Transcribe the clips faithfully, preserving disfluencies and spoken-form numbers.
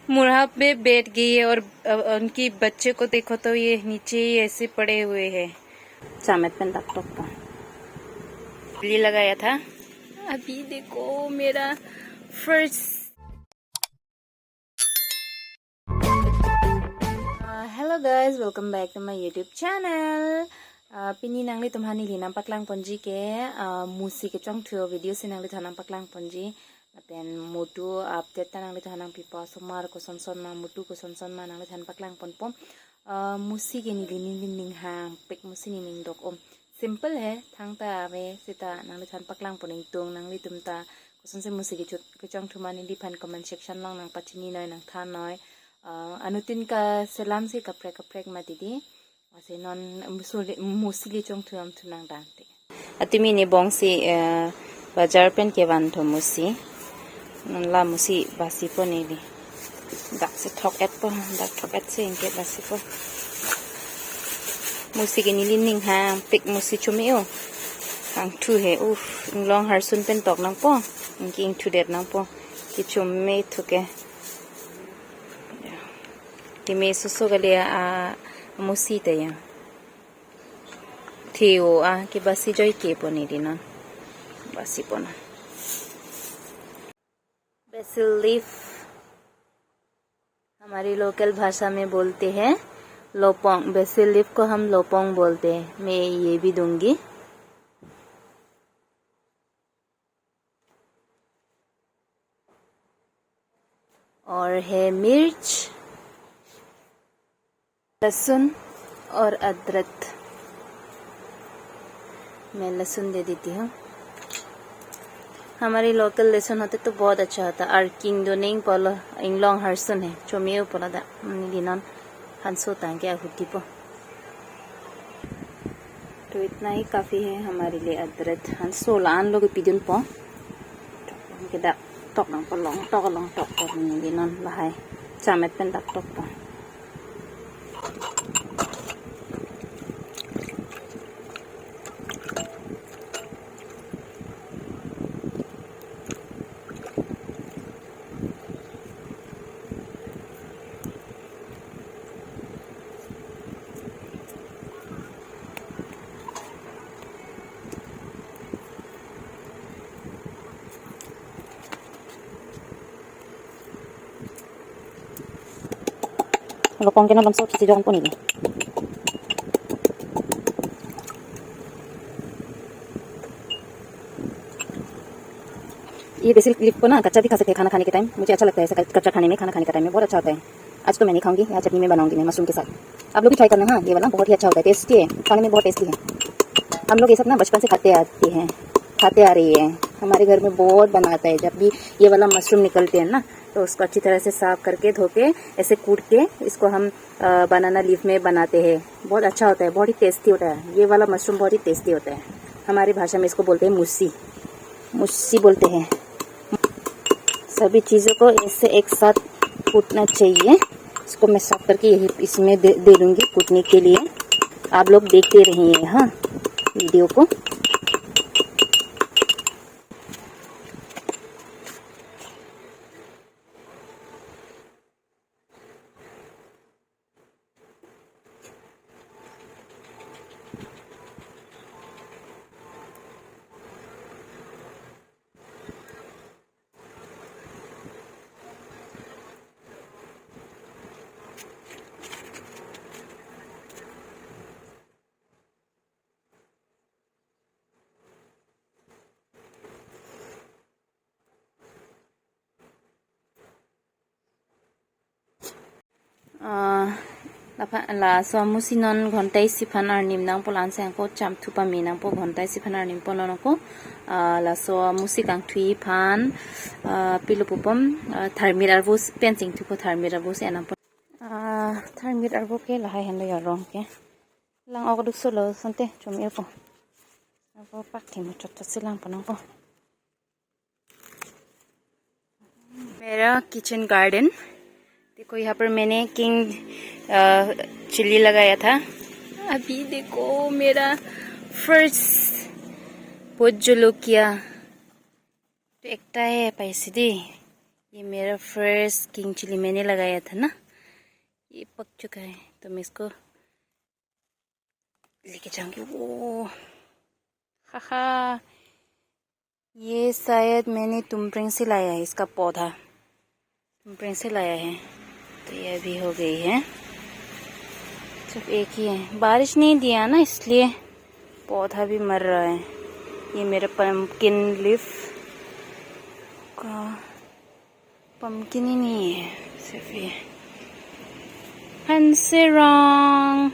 मुरहा पे बैठ गई है और, अ, उनकी बच्चे को देखो तो ये नीचे ही ऐसे पड़े हुए हैं। चामेत pen dak tokpo. बिल्ली लगाया था। अभी देखो मेरा first. Uh, hello guys, welcome back to my YouTube channel. Uh, pini nanglitum aphan neli nangpaklang ponji ke, uh, musi kechongthu video si nanglitum aphan nangpaklang ponji. Lapen motu update ta nanglitum aphan nangpipo, osomar kosonson ma, motu kosonson ma nanglitum aphan paklang ponpo. Uh, musi ke neli ning, ning, ning hangpik, musi nening dok-om. Simple hai, thangta ave seta nanglitum aphan paklang pon ingtung, nanglitum ta kosonsi musi kecho-, kechongthu ma neliphan comment section along nangpachini noi, nangthan noi. Uh, anuttin kaselam si kaprek kaprek mati di. Lasi non musi le, musi le chongthu amthu nangdante. Atimi ne bongsi, eh, bajar pen kevan tho musi. Non la musi basipo neli. Dak si thok-etpo, dak thok-et si anke basipo. Musi ke neli ning hangpik, musi chome-o. Kangthu he, uf, inglong harsun pen tok nangpo. Anke ingthudet nangpo. Kechome thu ke. Timi soso kali amusi ta ya. Theo a ke basi joike po neli non. Basipo non. Basil leaf, हमारी लोकल भाषा में बोलते हैं लोपोंग। Basil leaf को हम लोपोंग बोलते हैं। मैं ये भी दूंगी। और है मिर्च, लहसुन और अदरक। मैं लहसुन दे देती हूँ। हमारे लोकल लहसुन होते तो बहुत अच्छा होता। Arking do neng polo, inglong harsun hai, chome-o polo da, neli non hanso tangke ahuti po. तो इतना ही काफी है हमारे लिए अदरक। Hanso la-an lo kepidunpo. Kita tok nangpo, long tok, long tok, tok neli non lahai. Chamet pen dak tokpo. Lopong ke non bangso kisi jong pon ini. ये BECIL leaf को ना कच्चा भी खा सकते हैं खाना खाने के टाइम। मुझे अच्छा लगता है ऐसा कच्चा खाने में, खाना खाने का टाइम में बहुत अच्छा होता है। आज तो मैं नहीं खाऊंगी, यहाँ चटनी में बनाऊंगी मैं मशरूम के साथ। आप लोग भी ट्राई करना, हाँ, ये वाला बहुत ही अच्छा होता है, टेस्टी है, खाने में बहुत टेस्टी है। हम लोग ये सब ना बचपन से खाते आते हैं, खाते आ रही है। हमारे घर में बहुत बनाता है, जब भी ये वाला मशरूम निकलते हैं ना, तो उसको अच्छी तरह से साफ करके धो के ऐसे कूट के इसको हम, अ, बनाना लीफ में बनाते हैं। बहुत अच्छा होता है, बहुत ही टेस्टी होता है। ये वाला मशरूम बहुत ही टेस्टी होता है। हमारी भाषा में इसको बोलते हैं मुस्सी, मुस्सी बोलते हैं। सभी चीज़ों को ऐसे एक साथ कूटना चाहिए। इसको मैं साफ करके यही इसमें दे, दे दूंगी कूटने के लिए। आप लोग देखते रहिए, हाँ, वीडियो को। Ah, lapha-, laso amusi non ghonta isi aphan arnim nangpo, la-an si ako cham thu pame nangpo, ghonta isi aphan arnimpo non ako. Ah, laso amusi kangthui aphan, ah, pilo pupom, ah, tharmit arvo pen chingthupo, tharmit arvo si arnampo. Ah, tharmit arvo ke lahai henlo arong ke. Lang-ok duk solo sante chom-epo. Ako pak thim chot chot si langpo nangpo. मेरा kitchen garden. देखो, यहाँ पर मैंने किंग, अ, चिली लगाया था। अभी देखो, मेरा फर्स्ट भोट जलुकिया। तो एकटा है पैसे दी। ये मेरा फर्स्ट किंग चिली मैंने लगाया था ना, ये पक चुका है, तो मैं इसको लेके जाऊंगी। वो, हाहा, ये शायद मैंने तुमप्रिंग से लाया है, इसका पौधा तुमप्रिंग से लाया है। तो ये अभी हो गई है, सिर्फ एक ही है। बारिश नहीं दिया ना, इसलिए पौधा भी मर रहा है। ये मेरा पम्पकिन लीफ का, पम्पकिन ही नहीं है, सिर्फ ये। Hanserong.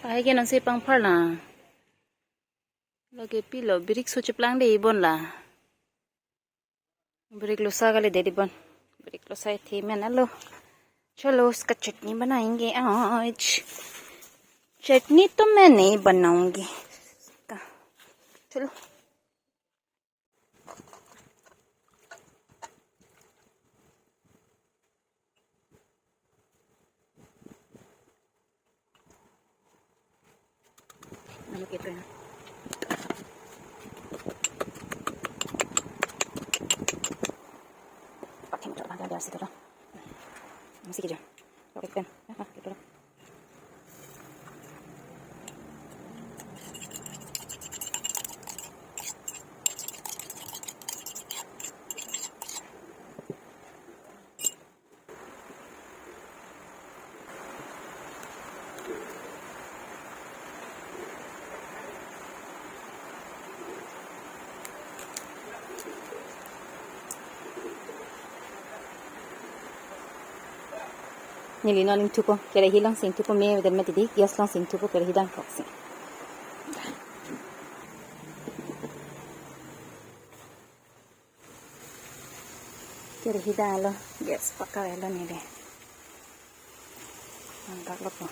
Ai ke nang si pangpar la. Lake pilo, birik so cheplang de ibon la. Birik losa kali de ibon. Birik losa ithi mena lo. चलो, इसका चटनी बनाएंगे आज। चटनी तो मैं नहीं बनाऊंगी इसका। चलो। Ano kito yan? Pakai motor lagi ada situ lah. Masih kerja. Pakai pen. Ah, gitu lah. Neli non ingthupo, kerahi along si ingthupo, me veden mati di, gas along si ingthupo, kerahi dangkok si. Kerahi danglo, gas pakar lo neli. Angkak lo po.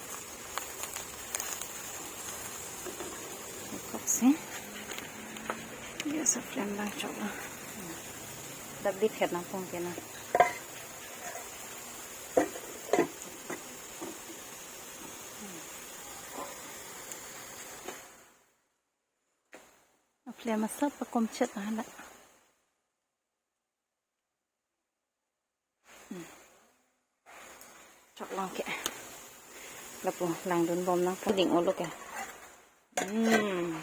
Kok si. Gas a-flame dang chok lo. Dap di phet nangpong ke na. A-flame asap pakom chet ahala. Hmm. Chok lang ke. Lapu langdun bom nangpo ding-olo ke. Hmm.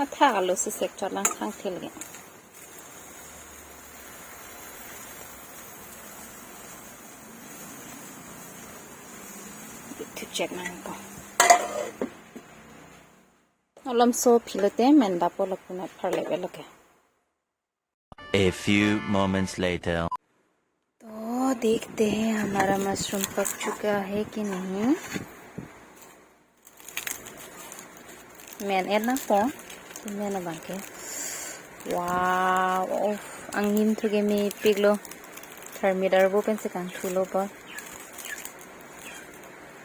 Athak alo si sek chot lang thang thil ke. Thu chek nangpo. Alam so philote men dapo lapunat pharlek lo ke. A few moments later. तो देखते हैं हमारा मशरूम पक चुका है कि नहीं। Men-et nangpo, men abang ke. Wow, oh, angnim thu ke mepik lo. Thermidor bo pen si kangthu lo po.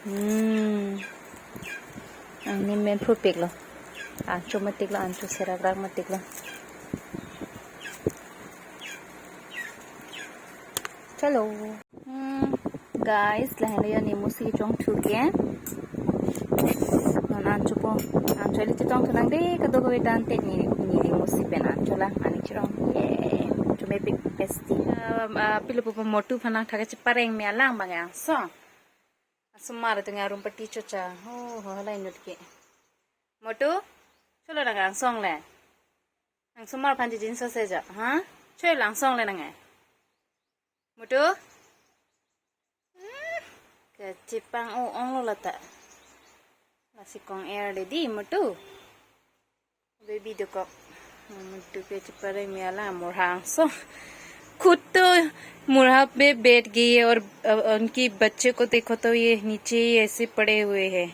Hmm. Angnim men phurpik lo. Ancho matik lo, ancho serak rak matik lo. Chalo. Hmm, guys, lahenlo ya ne musi chongthu ke. Non ancho po, ancho ili chitong thunang de, kadokave dante ne, ne musi pen ancho lang, ani chirong. Ye, ancho mepik besti. Ah, ah, pilo pupo Motu aphan nangthak chepareng me alang abang angsong. Asomar atum arum pati chocha. Ho, ho, hala inut ke. Motu, cholo nang angsong le. Nang asomar aphan jijin so se ja, ha? Choi lang angsong le nang e. Motu? Hmm, kachepang o-ong lo lata. Lasi kong-er de di, Motu. Baby dokok. Motu ke chepareng me alang, murha angsong. खुद तो मुर्हा पे बैठ गई है और, अ, उनकी बच्चे को देखो तो ये नीचे ही ऐसे पड़े हुए हैं।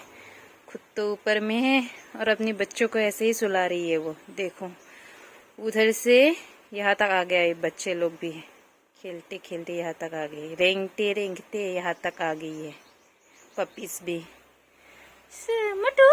खुद तो ऊपर में है और अपने बच्चों को ऐसे ही सुला रही है वो। देखो, उधर से यहाँ तक आ गया ये बच्चे लोग भी। खेलते खेलते यहाँ तक आ गई, रेंगते रेंगते यहाँ तक आ गई है पपीज भी। से, मोटू।